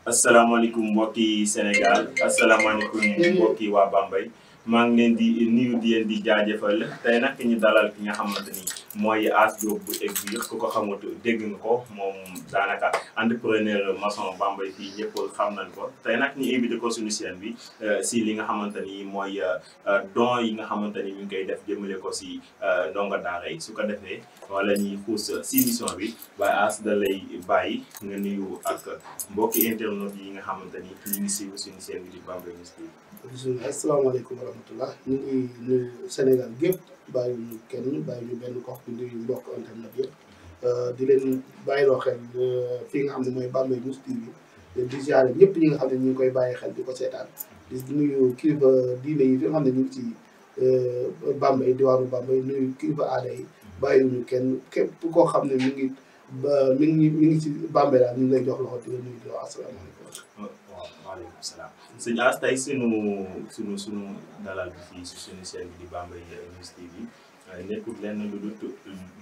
asalaamaaleykum mbokki Sénégal asalaamaaleykum mbokki waa Bambey maa ngi leen di nuyu di leen di jaajëfal tey nag ñu dalal ki nga xamante ni mooy Ass Diop bu Aigbure ku ko xamut dégg nga ko moom daanaka entrepreneur maçon Bambey fii ñëpp xam nañ ko tey nag ñu invité ko suñu chaîne bi si li nga xamante ni mooy don yi nga xamante ni ñu ngi koy def jëmale ko si ndongo daara yi su ko defee wala ñuy xuus si mission bi ba Ass da lay bàyyi nga nuyu ak mbokki internet yi nga xamante ni ñu ngi siiw suñu chaîne bi di Bambey News TV. asalaamaaleykum wa rahmatulah ñu ngi nuyu Sénégal gépp bàyyi ñu kenn bàyyi ñu benn gox di nuyu mbokk internet yëpp di leen bàyyiloo xel fii nga xam ne mooy Bambey News TV di ziare ñëpp ñi nga xam ne ñu ngi koy bàyyi xel di ko seetaan di nuyu kilifa diine yi fi nga xam ne ñu ngi ci Bambey diwaanu Bambey nuyu kilifa aada yi bàyyi ñu kenn képp koo xam ne mi ngi ci Bambey daal ñu ngi lay jox loxo di la nuyu di wax asalaamaaleykum. waaleykum salaam sëñ Ass tey sunu dalal bi fii si suñu chaîne bi di Bambey News TV nekkul lenn lu dul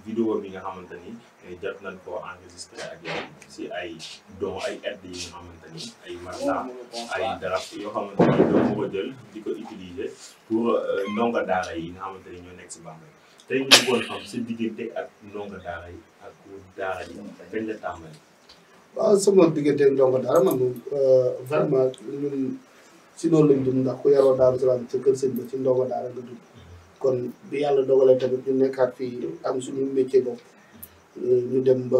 vidéo bi nga xamante ni jot nañ koo enregistré ak yow si ay don ay aide yi nga xamante ni ay matelas ay darab yoo xamante ni doo ko jël di ko utiliser pour ndongo daara yi nga xamante ni ñoo nekk si Bambey tey ñu bëggoon xam sa diggante ak ndongo daara yi ak daara yi kañ la tàmbali. waaw sama diggante ndongo daara man moom vraiment ñun si loolu lañ dund ndax ku yaroo Daaru Salaam ca kër sëñ ba ci ndongo daara nga dund kon bi yàlla dogalee tamit ñu nekkaat fii am suñu métier bopp ñu dem ba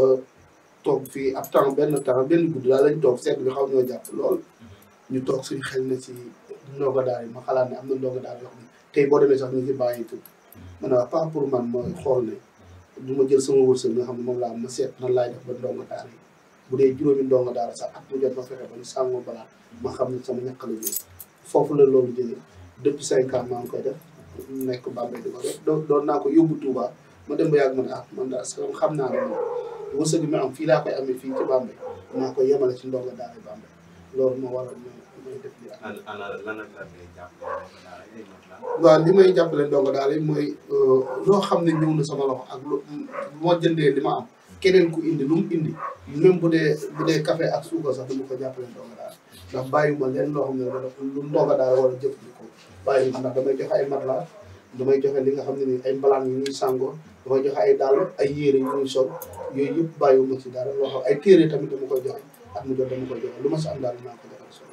toog fii ab benn guddi daal lañ toog seet bi xaw ñoo jàpp lool ñu toog suñu xel ne si ndongo daara yi ma xalaat ne am na ndongo daara yoo xam ne tey boo demee sax ñu ci bàyyi tudd ma ne pas pour man ma xool ne du ma jël sama wërsëg nga xam ne moom laa ma seet nan laay def ba ndongo daara yi bu dee juróomi ndongo daara sax at mu jot ma fexe ba ñu sàngoo balaa ma xam ne sama ñàkk la jógee foofu la loolu jógee depuis 5 ans maa ngi koy def nekk Bambey di ko def doon naa ko yóbbu Touba ma dem ba yàgg ma ne man daal xam naa ne moom wërsëg bi ma am fii laa koy amee fii ci Bambey naa koy yemale ci ndongo daara Bambey loolu moo waral may def li waaw li may jàppale ndongo daara yi mooy loo xam ne ñëw na sama loxo ak lu moo jëndee li ma am keneen ku indi lu mu indi même bu dee café ak suukar sax dama ko jàppale ndongo daara ndax bàyyiwuma leen loo xam ne lu ndongo daara war a jëfandikoo bàyyiwuma ndax damay joxe ay matelas damay joxe li nga xam ne ni ay mbalaan yu ñuy sàngoo damay joxe ay dàll ay yére yu ñuy sol yooyu yëpp bàyyiwuma ci dara loo xam ay téere tamit dama koy joxe at mu jot dama koy joxe lu ma si am daal dinaa ko joxe sol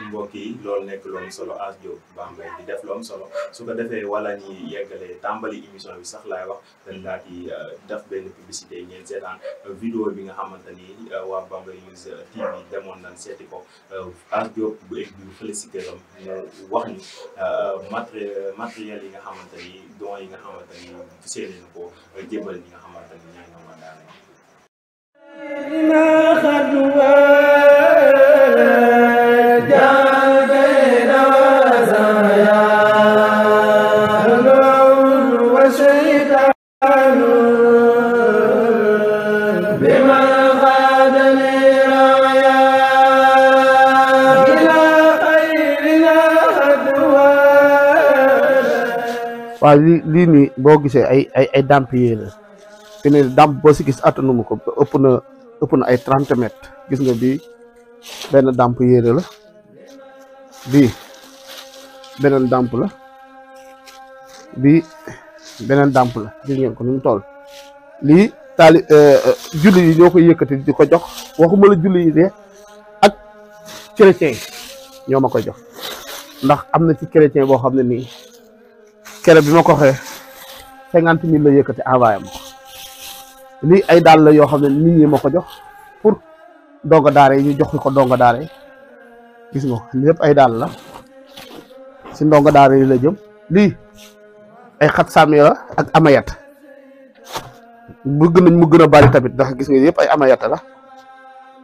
mbokk yi loolu nekk lu am solo Ass Diop Bambey di def lu am solo su ko defee wala ñi yeggalee tàmbali émission bi sax laay wax dañ daal di def benn publicité ngeen seetaan vidéo bi nga xamante ni waa Bambey News TV demoon nañ seeti ko Ass Diop bu Aigbure fële si këram ñu wax ñu matériel yi nga xamante ni don yi nga xamante ni seeni na ko jébal ñi nga xamante ni ñooy ndongo daara waaw lii nii boo gisee ay damp yee la te ne damp boo si gis attanuma ko ëpp na ay 30 mètres gis nga bii benn damp yéere la bii beneen damp la bii beneen damp la gis ngeen ko ni mu toll lii julli yi ñoo koy yëkkati di ko jox waxuma la julli yi de ak chrétien ñoo ma koy jox ndax am na ci chrétien boo xam ne nii kere bi ma ko waxee 50 000 la yëkkati envoyé ma ko lii ay daal la yoo xam ne nit ñi ma ko jox pour ndongo daara yi ñu jox ko ndongo daara yi gis nga lépp ay daal la si ndongo daara yi la jëm lii ay xat saami la ak amayat bëgg nañ mu gën a bari tamit ndax gis nga yëpp ay amayata la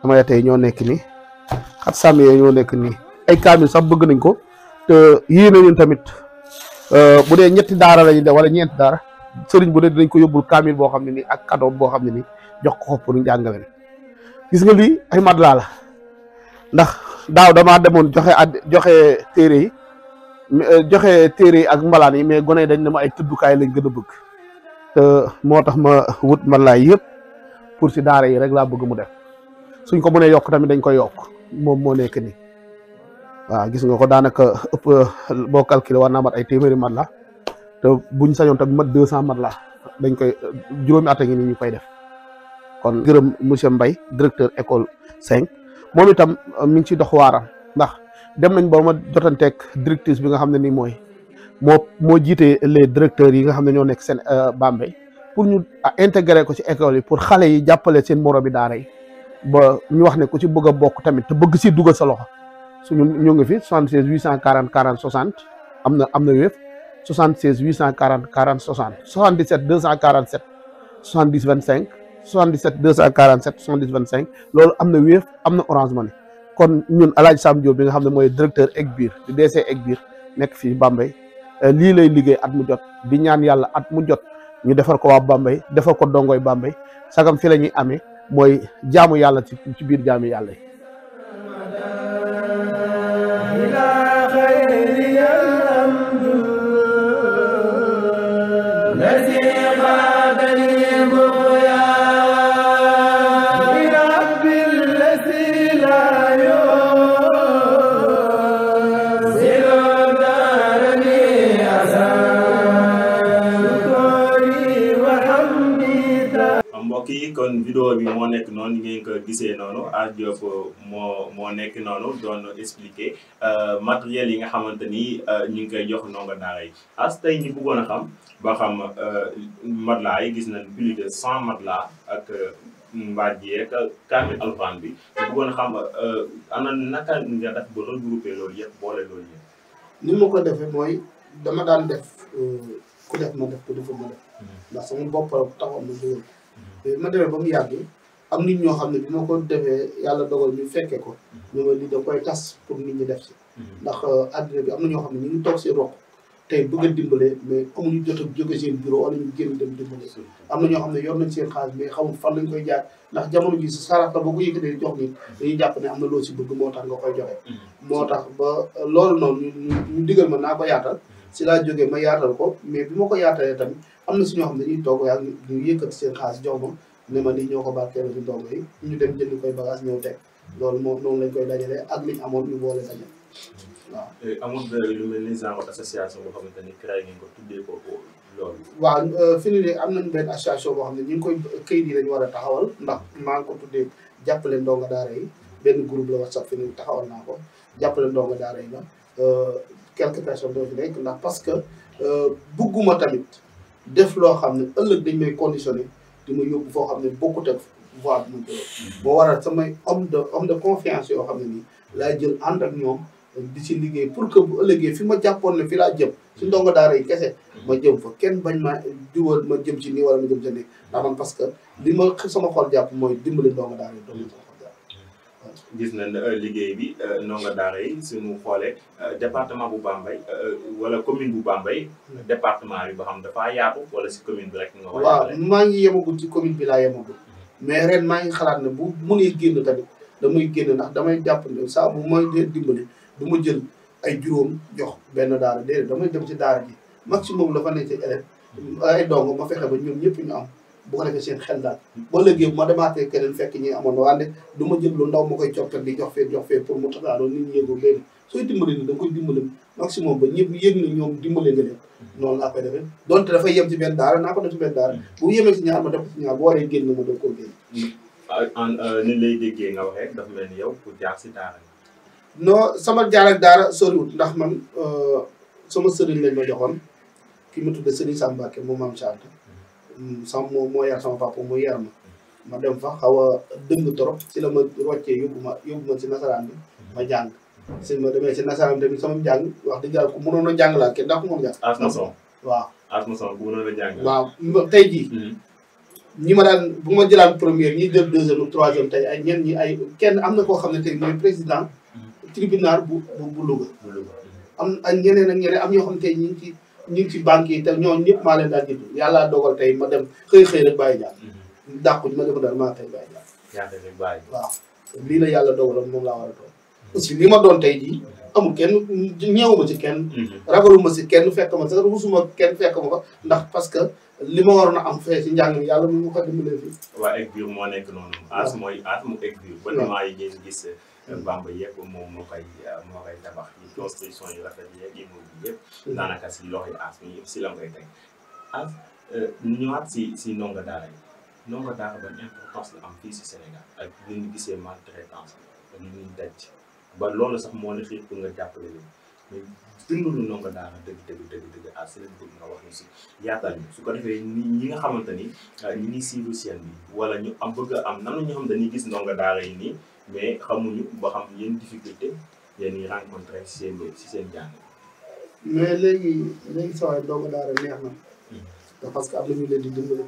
amayata yi ñoo nekk nii xat saami yi ñoo nekk nii ay kaamil sax bëgg nañ ko te yéene ñun tamit bu dee ñetti daara lañu def wala ñeenti daara sëriñ bu ne dinañ ko yóbbul kaamil boo xam ne nii ak cadeau boo xam ne nii jox ko pour njàngale gis nga lii ay matelas la ndax daaw damaa demoon joxe téere yi ak mbalaan yi mais gone dañ ne ma ay tëddukaay lañ gën a bëgg te moo tax ma wut matelas yëpp pour si daara yi rek laa bëgg mu def suñ ko mënee yokk tamit dañ koy yokk moom moo nekk nii waaw gis nga ko daanaka ëpp boo calculer war naa mat ay téeméeri mat la te buñ sañoon tamit mat 200 mat la dañ koy juróomi at a ngi nii ñu koy def kon gërëm monsieur Mbaye directeur école 5 moom itam mi ngi ci dox waaram ndax dem nañ ba ma jotanteeg directrice bi nga xam ne nii moo jiite les directeurs yi nga xam ne ñoo nekk seen Bambey pour ñu intégrer ko ci école yi pour xale yi jàppale seen moromi daara yi ba ñu wax ne ku ci bëgg a bokk tamit te bëgg si dugal sa loxo suñu ñu ngi fi 76 840 40 60 am na wéef 76 840 40 60 77 247 70 25 77 247 70 25 loolu am na wéef am na Orange Money kon ñun El Hadj Sam Diop bi nga xam ne mooy directeur ECBIR di DC ECBIR nekk fii Bambey lii lay liggéey at mu jot di ñaan yàlla at mu jot ñu defar ko waa Bambey defar ko dongoy Bambey sagam fi la ñuy amee mooy jaamu yàlla ci biir jaamu yàlla yi. kii kon vidéo bi moo nekk noonu ni ngeen ko gisee noonu As Diop moo nekk noonu doon expliquer matériel yi nga xamante ni ñu ngi koy jox ndongo daara yi as tey ñu bëggoon a xam ba xam matelas yi gis nañ plus de 100 matelas ak mbaaj yeeg kaamil alxuraan bi ñu bëggoon a xam ana naka nga def ba regroupé loolu yëpp boole loolu yëpp. ni ma ko defee mooy dama daan def ku def ma def ku deful ma def ndax sama bopp taxaw ma dugal ma demee ba mu yàgg am nit ñoo xam ne bi ma ko defee yàlla dogal ñu fekkee ko ñu ma lii da koy tas pour nit ñi def si ndax àddina bi am na ñoo xam ne ñu ngi toog si roq tey bëgg a dimbale mais amuñu jot a jóge seen bureau wala ñu génn dem dimbale am na ñoo xam ne yor nañ seen xaalis mais xamul fan lañ koy jaar ndax jamono ji si saraka boo ko yëkkatee jox nit dañuy jàpp ne am na loo si bëgg moo tax nga koy joxe moo tax ba loolu noonu ñu digal ma naa ko yaatal si laa jógee ma yaatal ko mais bi ma ko yaatalee tamit am na si ñoo xam ne dañuy toog yaa ñu yëkkati seen xaalis jox ma ne ma lii ñoo ko barkeeloo ci ndongo yi ñu dem jënd koy bagage ñëw teg loolu moom noonu lañ koy dajalee ak liñ amoon ñu boole dajale waaw. amul lu mel ni genre association boo xamante ni créé ngeen ko tuddee ko loolu. waaw fi mu ne am nañu benn association boo xam ne ñu ngi koy këyit yi lañu war a taxawal ndax maa ngi ko tuddee jàppale ndongo daara yi benn groupe la WhatsApp fi mu taxawal naa ko jàppale ndongo daara yi la quelques personnes doo fi nekk ndax parce que bugguma tamit def loo xam ne ëllëg dañ may conditionné di ma yóbbu foo xam ne bokkut ak voie bi ma jëloon boo waral samay homme de confiance yoo xam ne nii laay jël ànd ak ñoom di ci liggéey pour que bu ëllëgee fi ma jàppoon ne fi laa jëm si ndongo daara yi kese ma jëm fa kenn bañ ma diwal ma jëm ci nii wala ma jëm ci nii ndax man parce que li ma sama xol jàpp mooy dimbali ndongo daara yi doon sama xol jàpp gis nañ liggéey bi ndongo daara yi suñu xoolee département bu Bambey wala commune bu Bambey département bi ba xam dafa yaatu wala si commune bi rek nga waaw maa ngi yemagul ci commune bi laa yemagul mais ren maa ngi xalaat ne bu mënee génn tamit damay génn ndax damay jàpp ne saa bu may dimbali du ma jël ay juróom jox benn daara déedéet damay dem ci daara ji maximum la fa nekk ci élève ay dongo ma fexe ba ñoom ñëpp ñu am bu ko defee seen xel daal boo léegi bu ma demaatee keneen fekk ñi amoon na wante du ma jël lu ndaw ma koy coppet di jox fee pour mu tasaaroo nit ñi yëgoo benn sooy dimbali ni da nga koy dimbali maximum ba ñëpp yëg na ñoom dimbale nga leen noonu laa koy defee donte dafay yem ci benn daara naa ko def ci benn daara bu yemee ci ñaar ma def ci ñaar bu waree génn ma doog koo génn ni lay déggee nga waxee dafa mel ni yow pour jaar si daara non sama jaar ak daara soriwut ndax man sama sëriñ lañ ma joxoon ki ma tudde sëriñ Samba Mbacké moom maam Chanta sama moo yar sama papa mu yar ma dem fa xaw a dëng trop si la ma roccee yóbbu ma si nasaraan bi ma jàng si ma demee si nasaraan tamit sama jàng wax dëgg yàlla ku mënoon a jàng laa kenn ndax ku mën a jàng asmason waaw asmason ku mënoon a jàng waaw tey jii ñi ma daan bu ma jëlaan première ñi jël deuxième ou troisième tey ay ñenn ñi ay kenn am na koo xam ne tey mooy président tribunal bu Louga am ak ñeneen ak ñeneen am ñoo xam ne tey ñu ngi ci banque yi te ñooñu ñëpp maa leen daan jënd yàlla dogal tey ma dem xëy rek bàyyi jàng dàqu ma defa dara maa tey bàyyi jàng waaw lii la yàlla dogaloon moom laa war a doon aussi li ma doon tey jii amul kenn ñeewuma ci kenn ragaluma si kenn fekk ma sax rusuma kenn fekk ma ko ndax parce que li ma waroon a am fee si njàng mi yàlla mu ko dimbalee fii waa ECBIR moo nekk noonu as mooy as mu ECBIR bâtiment yi ngeen gis Bamba yëpp moom moo koy tabax yi construction yu rafet yeeg immeuble bi yëpp daanaka si loxoy As mi yëpp si la koy teg As ñu ñëwaat si ndongo daara yi ndongo daara ban importance la am fii si Sénégal ak li ñu gisee maltraitance ak li ñuy daj ba loolu sax moo la xiir pour nga jàppale leen mais dundalu ndongo daara dëgg As si lañ bëgg nga wax ñu si yaatal ñu su ko defee ñi nga xamante ni ñi ngi suivre chaîne bi wala ñu am bëgg a am nanu ñu xam dañuy gis ndongo daara yi nii mais xamuñu ba xam yenn difficulté yéen ñi rencontré si seen jàng. mais léegi saa waay ndongo daara neex na. parce que am na ñu leen di dimbali.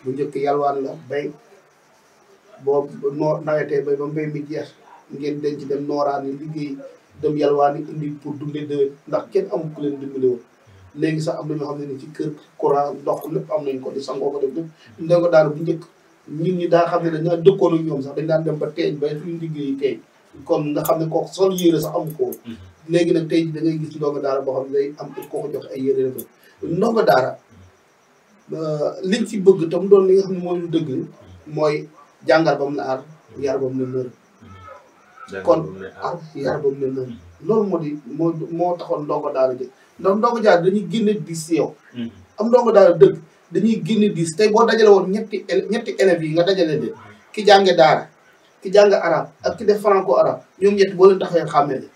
bu njëkk yalwaan la bay boo nawetee bay ba mbay mi jeex ngeen denc dem nooraani liggéey dem yalwaani indi pour dundee déwén ndax kenn amul ku leen dimbali woon. léegi sax am na ñoo xam ne ni ci kër courant ndox lépp am nañ ko di sangoo ko def lépp ndongo daara bu njëkk. ñun ñi daa xam ne dañoo dëkkoon ak ñoom sax dañ daan dem ba teeñ ba suñu liggéey teeñ kon nga xam ne kooku sol yére sax amu ko woon léegi nag tey da ngay gis ndongo daara boo xam ne day am koo ko jox ay yére rek ndongo daara liñ ci bëgg tam doon li nga xam ne mooy lu dëgg mooy jàngal ba mu ne aar yar ba mu ne nër kon yar ba mu ne nër loolu moo taxoon ndongo daara jëg ndax ndongo daara dañuy génne bis si yow am ndongo daara dëgg dañuy génne 10 tey boo dajale woon ñetti élèves yi nga dajale leen ki jànge daara ki jàng arabe ak ki def franco arabe ñoom ñetti boo leen taxawee xàmmee leen.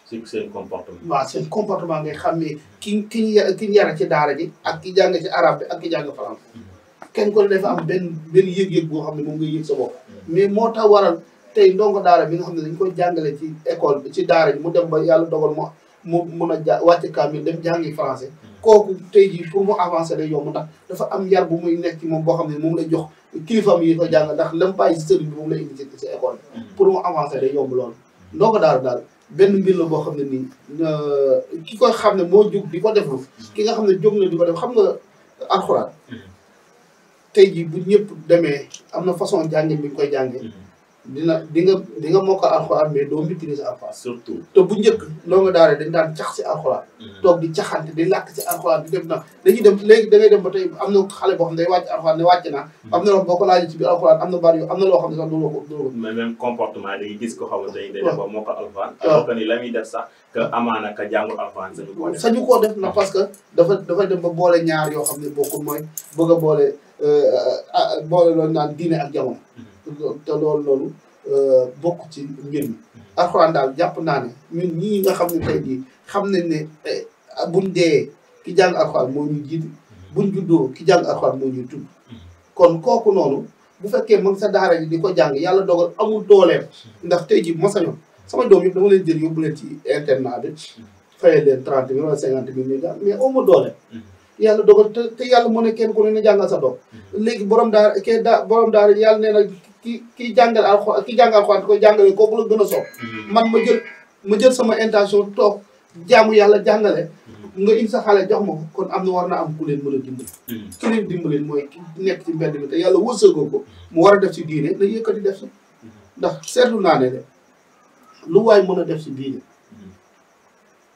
ci seen comportement. waaw seen comportement ngay xàmmee ki yara ci daara ji ak ki jàng ci arabe bi ak ki jàng franco kenn ko ne dafa am benn yëg-yëg boo xam ne moom ngay yëg sa bopp. mais moo tax waral tey ndongo daara bi nga xam ne dañ koy jàngale ci école bi ci daara ji mu dem ba yàlla dogal mu mun a wàcc kaamil dem jàngi français. kooku tey jii pour mu avancer day yomb ndax dafa am yar bu muy nekk ci moom boo xam ne moom lay jox kilifaam yi ko jàng ndax lam bàyyi si sëriñ bi moom lay indi ci école bi pour mu avancer day yomb loolu ndongo daal benn mbir la boo xam ne nii ki koy xam ne moo jóg di ko deflu ki nga xam ne jóg na di ko def xam nga alxuraan tey jii bu ñëpp demee am na façon jàngin bi ñu koy jàngee di nga mokkal alxuraan mais doo maîtriser alxuraan surtout te bu njëkk ndongo daara dañ daan cax si alxuraan toog di caxante di làkk si alxuraan di def na dañuy dem léegi da ngay dem ba tey am na xale boo xam ne day wàcc alxuraan ne wàcc naa am na loo xam boo ko laajee ci biir alxuraan am na bari am na loo xam ne sax doo ko mais même comportement dañuy gis ko xamante ni day def ba mokkal alxuraan alors que ni la muy def sax que amaana ka jàngul alxuraan sañu koo def na parce que dafa dem ba boole ñaar yoo xam ne bokkul mooy bëgg a boole loolu naan diine ak jamono te loolu bokk ci mbir mi alxuraan daal jàpp naa ne ñun ñii nga xam ne tey jii xam nañ ne buñ dee ki jàng alxuraan moo ñuy jiite buñ juddoo ki jàng alxuraan moo ñuy tudd kon kooku noonu bu fekkee mu ngi sa daara ji di ko jàng yàlla dogal amul dooleem ndax tey jii ma sañoon sama doom yëpp dama leen jël yóbbu leen ci internat bi fayal leen 30 000 wala 50 000 ñuy jàng mais amu dooleem yàlla dogal te yàlla moo ne kenn ku ne jàngal sa doom léegi borom daara yàlla nee na ki jàngal alxuraan ki jàng alxuraan di ko jàngale kooku la gën a soog man ma jël sama intention toog jaamu yàlla jàngale nga indi sa xale jox ma ko kon am na war na am ku leen mën a dimbali ki leen dimbali mooy ki nekk ci mbedd mi te yàlla wërsëgoo ko mu war a def ci diine na yëkkati def si ndax seetlu naa ne de lu waay mën a def si diine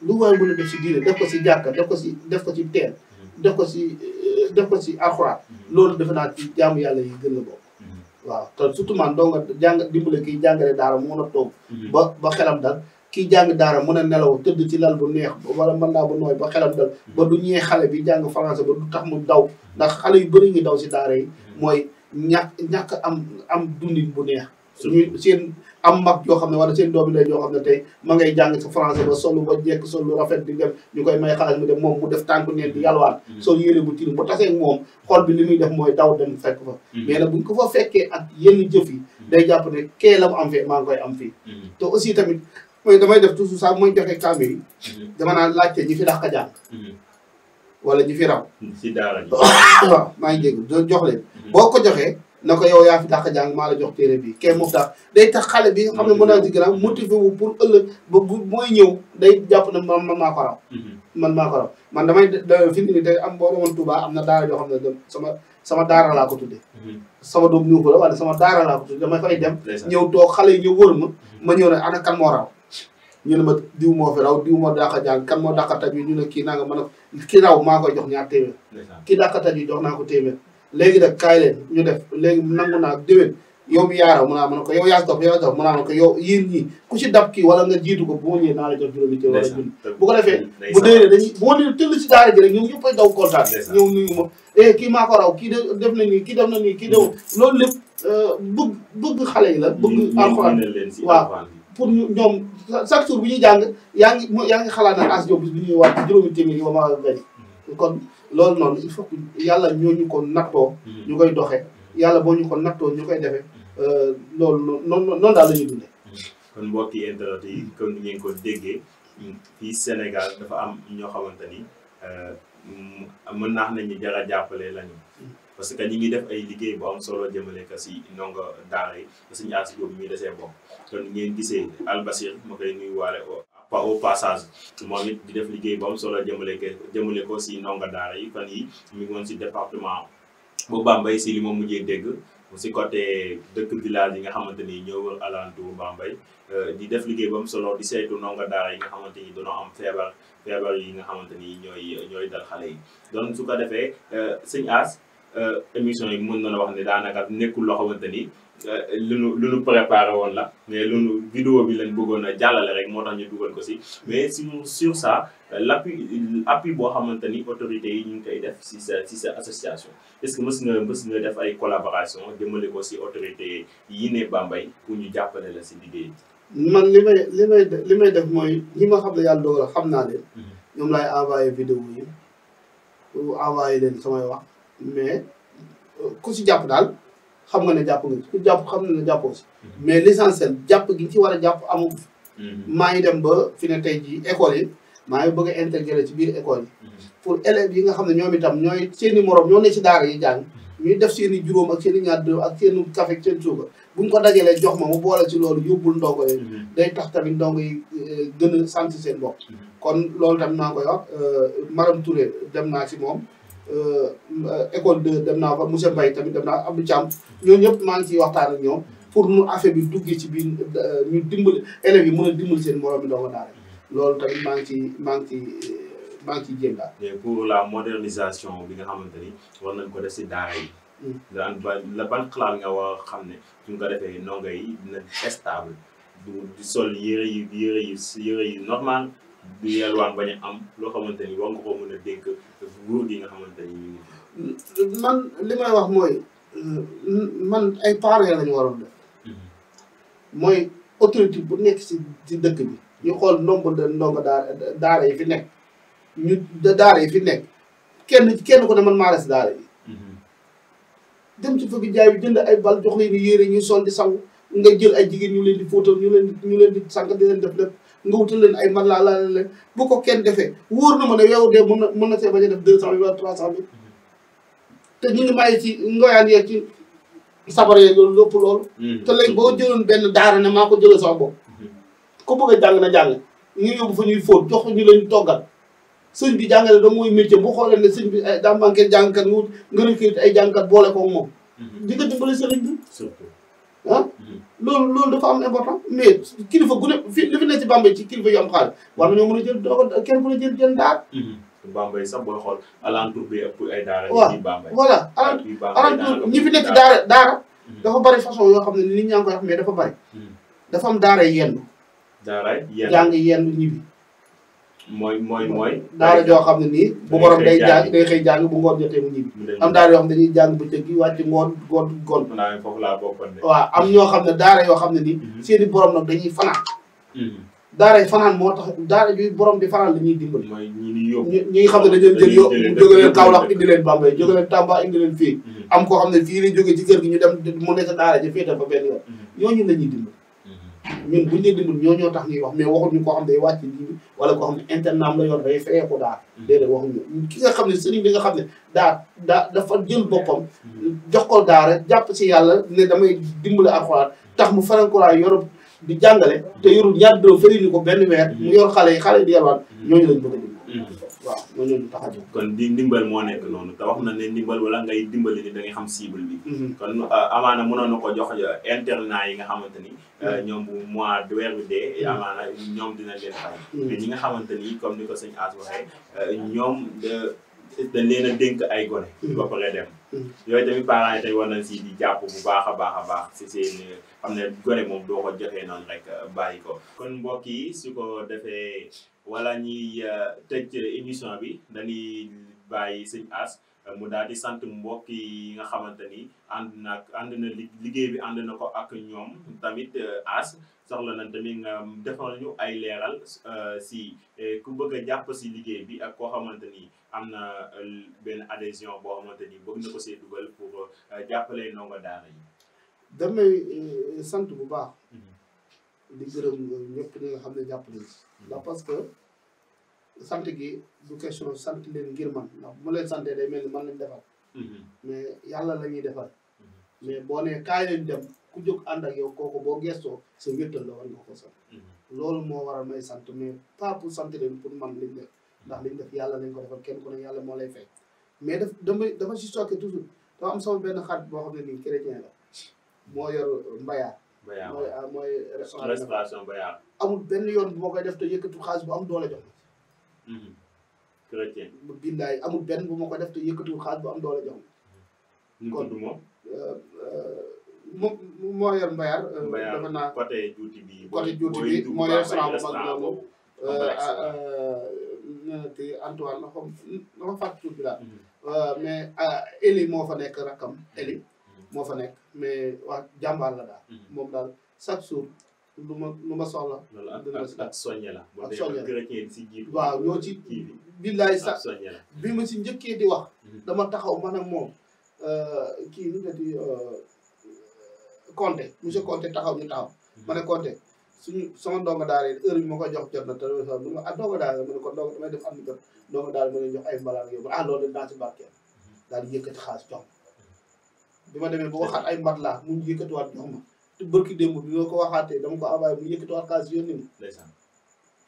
lu waay mën a def si diine def ko si jàkka def ko ci teen def ko si alxuraan loolu defe naa ci jaamu yàlla yi gën la bokk waaw te surtout man doo nga dimbale kiy jàngale daara mu mën a toog ba xelam dal kiy jàng daara mën a nelaw tëdd ci lal bu neex wala mën naa ba nooy ba xelam dal ba du ñee xale bi jàng français ba du tax mu daw ndax xale yu bëri ngi daw si daara yi mooy ñàkk am dundin bu neex suñu seen am mag yoo xam ne wala seen doomi lay yoo xam ne tey ma ngay jàng sa français ba solu ba jekk sol lu rafet di dem ñu koy may xaalis mu dem moom mu def tànku neen di yalwaan sol yére bu tilim bu tasee moom xool bi li muy def mooy daw dem fekk fa mais nag buñ ko fa fekkee ak yenn jëf yi day jàpp ne kee la mu am fee maa ngi koy am fii te aussi tamit mooy damay def toujours ça mooy joxe kaamil yi dama naan laajte ñi fi dàq jàng wala ñi fi raw si daara ji waaw maa ngi jégg jox leen boo ko joxee na ko yow yaa fi dàq jàng maa la jox téere bi kee moom tax day tax xale bi nga xam ne mën naa ci gën a motivé wu pour ëllëg ba bu mooy ñëw day jàpp ne man maa ko raw man maa ko raw man damay fi mu ne tey am boo demoon Touba am na daara yoo xam ne sama daara laa ko tuddee sama doom ñëw ko la wala sama daara laa ko tuddee damay fay dem ñëw toog xale yi ñëw wër ma ñëw ne ana kan moo raw ñu ne ma diw moo fi raw diw moo dàq jàng kan moo dàq taj bi ñu ne kii naa nga mën a ki raw maa koy jox ñaar téeméer ki dàq taj bi jox naa ko téeméer léegi nag kaay leen ñu def léegi nangu naa déwén yow mi yaaraw mun naa mën ko yow yaa topp mun naa mën ko yow yéen ñii ku ci dab kii wala nga jiitu ko bu ma ñëwee naa la jox juróomi téeméer wala junni bu ko defee bu déwénee dañuy bu ma nee tëll ci daara ji rek ñoom ñëppay daw kontaan ñëw nuyu ma kii maa ko raw kii def na nii kii def na nii kii def loolu lépp bëgg xale yi la bëgg alxuraan waaw pour ñoom chaque jour bu ñuy jàng yaa ngi xalaat na as bis bu ñuy wax ci juróomi téeméer yi ba ma gañ kon loolu noonu il faut que yàlla ñooñu ko nattoo ñu koy doxee yàlla boo ñu ko nattoo ñu koy defee loolu noonu daal la ñuy dundee kon mbokki internet yi comme ni ngeen ko déggee fii Sénégal dafa am ñoo xamante ni mën naa xam ne ñu jar a jàppale lañu parce que ñi ngi def ay liggéey bu am solo jëmale ko si ndongo daara yi suñu aasi boobu muy desee bokk kon ngeen gisee Albasir ma koy nuyuwaale au passage moom it di def liggéey bu am solo jëmale ko si ndongo daara yi fan yi mi ngi woon si département bu Bambey si li ma mujjee dégg si côté dëkk village yi nga xamante ni ñoo wër alentour Bambey di def liggéey bu am solo di saytu ndongo daara yi nga xamante ni dañoo am feebar yi nga xamante ni ñooy dal xale yi donc su ko defee sëñ As émission yi mën na la wax ne daanaka nekkul loo xamante ni lu nu préparé woon la mais vidéo bi lañ bëggoon a jàllale rek moo tax ñu dugal ko si mais sur ça l'appui boo xamante ni autorités yi ñu ngi koy def si sa association est-ce que mës nga def ay collaboration jëmale ko si autorités yi ne Bambey pour ñu jàppale la si liggéey man li may def mooy ñi ma xam ne yàlla dogal xam naa leen ñoom laay envoyé vidéo yi envoyé leen samay wax mais ku si jàpp daal xam nga ne jàpp nga ku jàpp xam na ne jàppoo si mais l'essentiel jàpp gi ci war a jàpp amul maa ngi dem ba fi ne tey jii école yi maa ngi bëgg a intégré ci biir école yi pour élèves yi nga xam ne ñoom itam ñooy seen i morom ñoo ne ci daara yi jàng ñuy def seen i juróom ak seen i ñaar dërëm ak seen café ak seen suukar buñ ko dajalee jox ma mu boole ci loolu yóbbul ndongo yi day tax tamit ndongo yi gën a sant seen bopp kon loolu tamit maa ngi koy wax Maram Touré dem naa ci moom école 2 dem naa fa monsieur Mbaye tamit dem naa Abdou Thiam ñooñu ñëpp maa ngi ciy waxtaan ak ñoom pour nu affaire bi duggee ci biir ñu dimbali élèves yi mën a dimbali seen morom yi ndongo daara loolu tamit maa ngi ciy jéem daal. et pour la modernisation bi nga xamante ni war nañ ko def si daara yi. daan ban xalaat nga war a xam ne suñ ko defee ndongo yi dina stable di sol yére yu normal du yelwaan bañ a am loo xamante ni war nga ko mën a dénk góor gi nga xamante ni ñu ngi. man li may wax mooy man ay parents lañu waroon def. mooy autorité bu nekk si dëkk bi ñu xool nombre de ndongo daara yi fi nekk daara yi fi nekk kenn ko ne man maa la si daara yi. dem ci fëgg jaay bi jënd ay bal jox leen yére ñuy sol di sangu nga jël ay jigéen ñu leen di fóotal ñu leen di sang di leen def lépp nga wutal leen ay mat laa leen bu ko kenn defee wóor na ma ne yow de mën na see bañ a def 200 000 wala 300 000 te ñu ngi may ci ngoyaan yeeg ci sabar yeeg loolu lépp loolu. te léegi boo jëloon benn daara ne maa ko jëlee sama bopp. ku bëgg a jàng na jàng ñu yóbbu fa ñuy fóot jox ñu leen toggal sëñ bi jàngale da mooy métier bu xoolee ne sëñ bi daa manqué jàngkat nga recruter ay jàngkat boole ko moom. di ko dimbali sëriñ bi. surtout ah loolu dafa am important mais kilifa gu ne fii li fi nekk ci Bambey ci kilifa yu am xaalis war nañoo mën a jël doog kenn ku ne jël daara. Bambey sax booy xool alentour bi ëpp ay daara. waaw voilà alentour ñi fi nekk ci daara. dafa bari façon yoo xam ne nit ñaa ngi koy wax mais dafa bari. dafa am daara yendu. daara yendu jàng yendu ñibbi. mooy. daara joo xam ne nii bu borom day xëy jàng bu ngoon jotee mu ñibbi. am daara yoo xam ne dañuy jàng bëccëg gi wàcc ngoon. foofu laa bokkoon de. waaw am ñoo xam ne daara yoo xam ne nii. seeni borom nag dañuy fanaan. daara yi fanaan moo tax daara juy borom di fanaan la ñuy dimbali. mooy ñi xam ne dañu leen jël jóge leen Kaolack indi leen Bambey jóge leen Tamba indi leen fii. am koo xam ne fii lay jógee ci kër gi ñu dem mu nekk daara ji féete fa benn yoon. ñooñu la ñuy dimbali. ñun buñu leen dimbali ñoo tax ñuy wax mais waxuñu koo xam ne day wàcc lii wala koo xam ne internat la yor day fayee ko daara. déedéet waxuñu ki nga xam ne sëriñ bi nga xam ne dafa jël boppam. jox ko daara jàpp ci yàlla ne damay dimbali alxuraan tax mu farankulaay yor di jàngale te yorul ñaar dërëm fëri ñu ko benn weer mu yor xale yi di yalwaan ñooñu lañ bëgg a dimbali. waaw ñooñu lañ tax a jóg. kon ndimbal moo nekk noonu te wax na ne ndimbal wala ngay dimbali ni da ngay xam cible bi. kon amaana mënoon na ko jox internat yi nga xamante ni. ñoom bu mois de weer bi dee. amaana ñoom dina leen fay. mais ñi nga xamante ni comme ni ko sëñ As waxee ñoom dañ leen a dénk ay gone. ba pare dem. yooyu tamit parents yi tey war nañ si di jàpp bu baax a baax si seen xam ne gone moom doo ko joxee noonu rek bàyyi ko. kon mbokk yi su ko defee wala ñuy tëj émission bi dañuy bàyyi sëñ As mu daal di sant mbokk yi nga xamante ni ànd na liggéey bi ànd na ko ak ñoom tamit As soxla nañ tamit nga defal ñu ay leeral si ku bëgg a jàpp si liggéey bi ak koo xamante ni am na benn adhésion boo xamante ni bëgg na ko see dugal pour jàppale ndongo daara yi. damay sant bu baax. di gërëm ñëpp ñi nga xam ne jàpp nañ ndax parce que sant gi du question sant leen ngir man ndax bu ma leen santee day mel ni man lañ defal. mais yàlla la ñuy defal. mais boo nee kaay leen dem ku jóg ànd ak yow kooku boo gestoo sa wéttal la war nga ko sant. loolu moo waral may sant mais pas pour sant leen pour man liñ def ndax liñ def yàlla lañ ko defal kenn ku ne yàlla moo lay fay. mais dama si stocké toujours dafa am sama benn xarit boo xam ne nii chrétien la moo yor mbayaar. mooy restauration Bayard. amul benn yoon bu ma koy def te yëkkatu xaalis bu am doole jox ma. chrétien. billaay amul benn bu ma ko def te yëkkatu xaalis bu am doole jox ma. kon du moom. moo yor mbayaar. dafa naa côté juuti bi. côté juuti bi moo yor restaurant bu mag noonu. te Antoine na ma fàttali tur bi daal. mais Eli moo fa nekk rakkam Eli. moo fa nekk mais wax jàmbaar la daal. moom daal chaque jour lu ma soxla. loolu ak soññe la. ak soññe la si jiitu. waaw ñoo ci billaay sax soññe la. bi ma si njëkkee di wax. dama taxaw man ak moom kii nu nga di Conté monsieur Conté taxaw ñu taxaw. ma ne Conté sama ndongo daara yi heure bi ma koy jox jot na te mu ne ndongo daara ma ne ko ndongo damay def am ni jot ndongo daara ma leen jox ay mbalaan yow loolu dañ daan si barkeel daal di yëkkati xaalis jox bi ma demee ba waxaat ay mat laa mu yëkkatiwaat jox ma te bërki démb bi ma ko waxaatee dama ko envoyé mu yëkkatiwaat xaalis yónni ma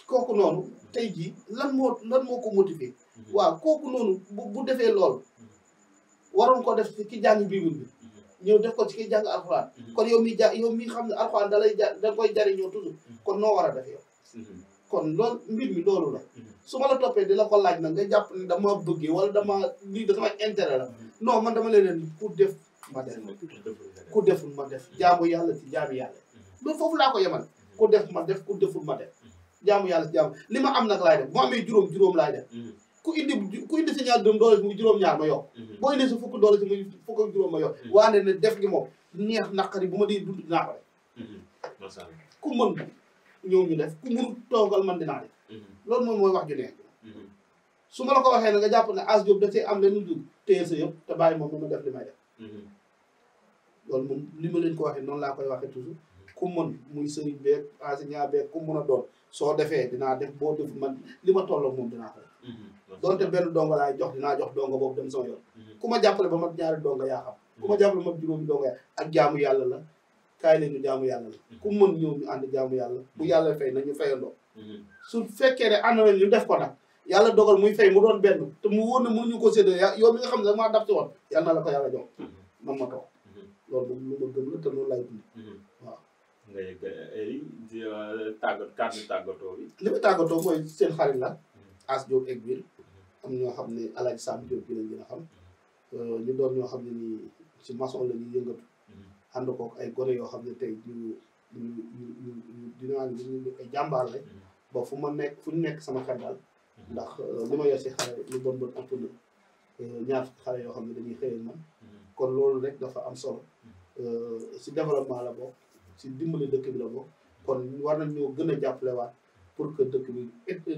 kooku noonu tey jii lan moo ko motivé waaw kooku noonu bu defee lool waroon ko def ci ki jàng biibul bi ñëw def ko ci ki jàng alxuraan kon yow mi xam ne alxuraan da koy jariñoo toujours kon noo war a def yow kon loolu mbir mi loolu la su ma la toppee di la ko laaj nag nga jàpp ne dama bëggee wala dama lii da sama intérêt la non man dama leen pour def ma def ku deful ma def jaamu yàlla ci jaamu yàlla loolu foofu laa ko yemal ku def ma def ku deful ma def jaamu yàlla ci jaamu li ma am nag laay def bu amee juróom laay def ku indi sa ñaar dërëm doole si muy juróom-ñaar ma yokk boo indi sa fukk doole si muy fukk ak juróom ma yokk waane ne def gi moom neex naqari bu ma di dund dinaa ko def ku mën ñëw ñu def ku mënu toogal man dinaa def loolu moom mooy wax ju neex su ma la ko waxee ne nga jàpp ne As Diop da cee am lenn dugg téye sa yëpp te bàyyi moom ma def li may def loolu moom li ma leen ko waxee noonu laa koy waxee toujours ku mën muy sëriñ beeg enseignant beeg ku mën a doon soo defee dinaa def boo def man li ma tolloo moom dinaa ko def donte benn donga laay jox dinaa jox donga boobu dem sama yoon ku ma jàppale ba ma ñaari donga yaa xam ku ma jàppale ba ma juróomi donga yaa ak jaamu yàlla la kaay leen ñu jaamu yàlla la ku mën ñëw ñu ànd jaamu yàlla bu yàlla fay nañu fayandoo su fekkee ne ànd nañ ñu def ko nag yàlla dogal muy fay mu doon benn te mu wóor na mënuñu ko séddale yow mi nga xam ne damaa dab si woon yàlla na la ko yàlla jox man ma toog loolu moom lu ma gëm la te noonu laay dund waaw nga yëg tàggatoo bi li ma tàggatoo mooy seen xarit la As Diop egg biir am ñoo xam ne Alaaji Sam Diop bi lañ gën a xam ñu doon ñoo xam ne nii si maçon la ñuy yëngatu ànd kook ay gone yoo xam ne tey ñu dinaa ñu ay jàmbaar la ba fu ñu nekk sama xel daal ndax li ma yor si xale lu bon ëpp na ñaar xale yoo xam ne dañuy xëyal man kon loolu rek dafa am solo si développement la bokk si dimbali dëkk bi la bokk kon war nañ ñoo gën a jàppale waat pour que dëkk bi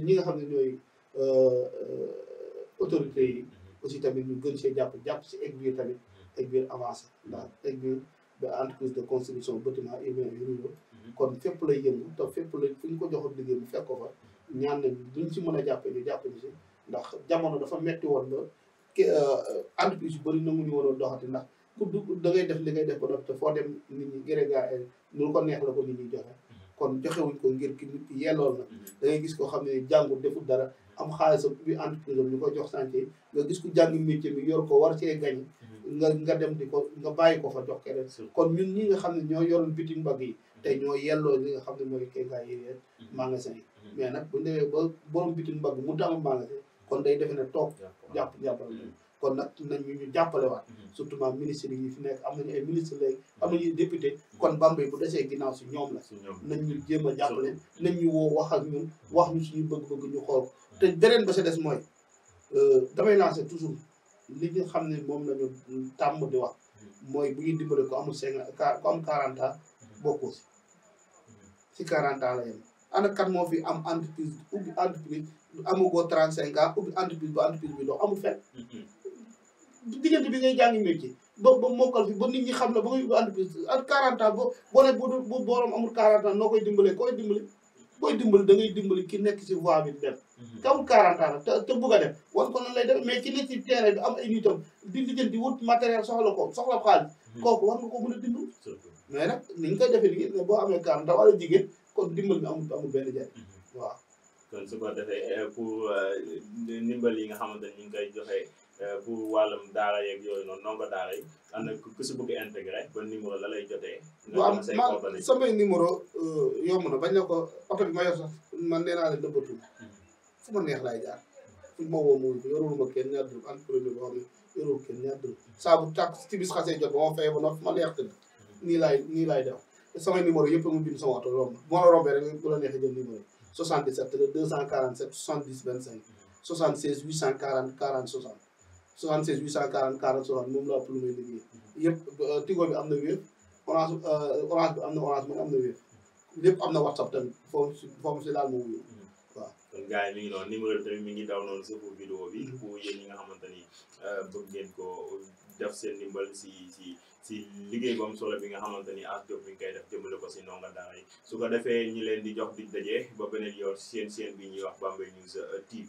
ñi nga xam ne ñooy autorités yi aussi tamit ñu gën see jàpp si egg biir tamit egg biir avancé ndax egg biir de entreprise de construction bâtiment urbain et ruraux kon fépp lay yëngu te fépp lay fu ñu ko joxoon liggéey bu fekk ko fa ñaan nañ duñ si mën a jàppe ñu jàpp ñu si ndax jamono dafa metti woon ba entreprise yu bëri nanguñu woon a doxati ndax ku da ngay def li ngay def ba noppi te foo dem nit ñi gërë gaa nu ko neex la ko nit ñi joxe kon joxewuñ ko ngir ki nit ki yellool na da ngay gis koo xam ne jàngul deful dara am xaalisam bi entreprise am ñu ko jox chantier nga gis ku jàng métier mi yor ko war cee gañ nga dem di ko nga bàyyi ko fa jox keneen kon ñun ñi nga xam ne ñoo yoroon bitim mbagg yi te ñoo yelloo li nga xam ne mooy kénkaay yi magasin yi mais nag bu demee ba borom bitim mbagg mu tamal magasin kon day defe ne toog jàppale kon nag nañ ñu jàppale waat surtout ma ministre yi fi nekk am nañu ay ministre léegi am nañu député kon Bambey bu desee ginnaaw si ñoom la nañ ñu jéem a jàppale nañ ñu woo wax ak ñun wax ñu suñu bëgg-bëgg ñu xool te beneen ba sa des mooy damay lancer toujours li nga xam ne moom lañu tàmm di wax mooy bu ñuy dimbale ko amul 40 ans bokkoo si 40 ans la yem ana kat moo fi am entreprise ubbi entreprise amugoo 35 ans ubbi entreprise ba entreprise bi dox amul fenn diggante bi ngay jàngi métier ba mokkal fi ba nit ñi xam ne ba ngay ubbi entreprise ak 40 ans boo ne bu borom amul 40 ans noo koy dimbalee koy dimbali booy dimbali da ngay dimbali ki nekk si voie bi di dem te amul 40 ans te bugg a dem wan ko nan lay def mais ki nekk ci terrain bi am ay nitam di lijjanti wut matériel soxla xaalis kooku war nga ko mën a dimbali mais nag ni ñu koy defee liggéey ne boo amee 40 ans wala jigéen kon dimbal bi amul benn njariñ waaw kon su ko defee pour ndimbal yi nga xamante ni ñu ngi koy joxe pour wàllum daara yeeg yooyu noonu ndongo daara yi am na ku si bëgg intégré ba numéro la lay jotee. waaw man samay numéro yomb na bañ na ko oto bi ma yor sax man nee naa leen nëbbatu fu ma neex laay jaar fuñ ma woo mu yorul ma kenn ñaar dërëm entrepreneur boo xam ne yorul kenn ñaar dërëm saa bu tàkk ci bis xasee jot ba ma fay ba noppi ma neex tëdd nii laay def samay numéro yëpp mu bind sama oto romb bu ma la rombee rek bu la neexee jël numéro 77 le 247 70 25 76 840 40 60 76 840 40 60 moom la ëpp lu may liggéey yëpp Tigo bi am na Wave orange bi am na Orange Money am na Wave lépp am na WhatsApp tamit foofu si laal ma wuyu waaw. kon gars yi mi ngi noonu numéro bi tamit mi ngi daw noonu si pour vidéo bi pour yéen ñi nga xamante ni bëgg ngeen ko def seen ndimbal si liggéey bu am solo bi nga xamante ni As Diop mi ngi koy def jëmale ko si ndongo daara yi su ko defee ñi leen di jox di daje ba beneen yoon seen bi ñuy wax Bambey News TV.